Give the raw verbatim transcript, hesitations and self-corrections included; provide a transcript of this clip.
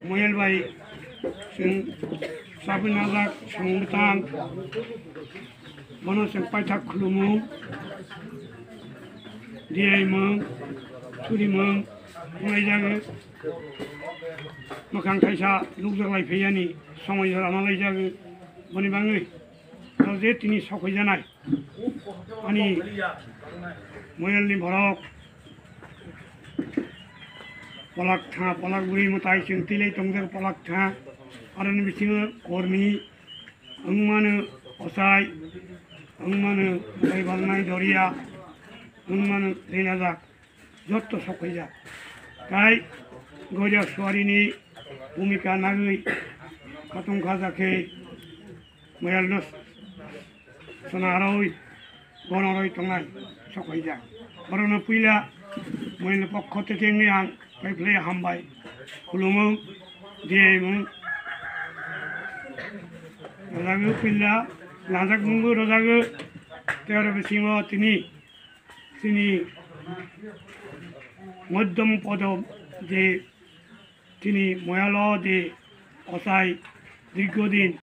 Moyal bai chwng sabwi najak samung bwtang, bono chwng paithak khulumu, diyaimung, surimung, wnglaijagwi, mwkhang thaisa nukjak lai phaiyani somoi jora ma laijagwi, boni bagwi o je tini sokhoijanai. Ani moyalni borok polak tha, polak bwrwi mwtai chwng twilai tongjak polak tha. Aroni bisingo kormi wngmano, ochai wngmano, mwtai balnai doria wngmano, rinajak. Jotto sokhaijak. Tai goria suarini bhumika nagwi khatungkha jakhe moyalno swnarwi gonorwi tongnai sokhaijak. Borokno puila moyalni pokho tei tengwi ang paiphlai hambai khulumung, diyaimung rwjagwi puila nanjakmungbo rwjagwi tei oro bisingo tini chini modhyom podo je chini moyalo je ochai dirghodin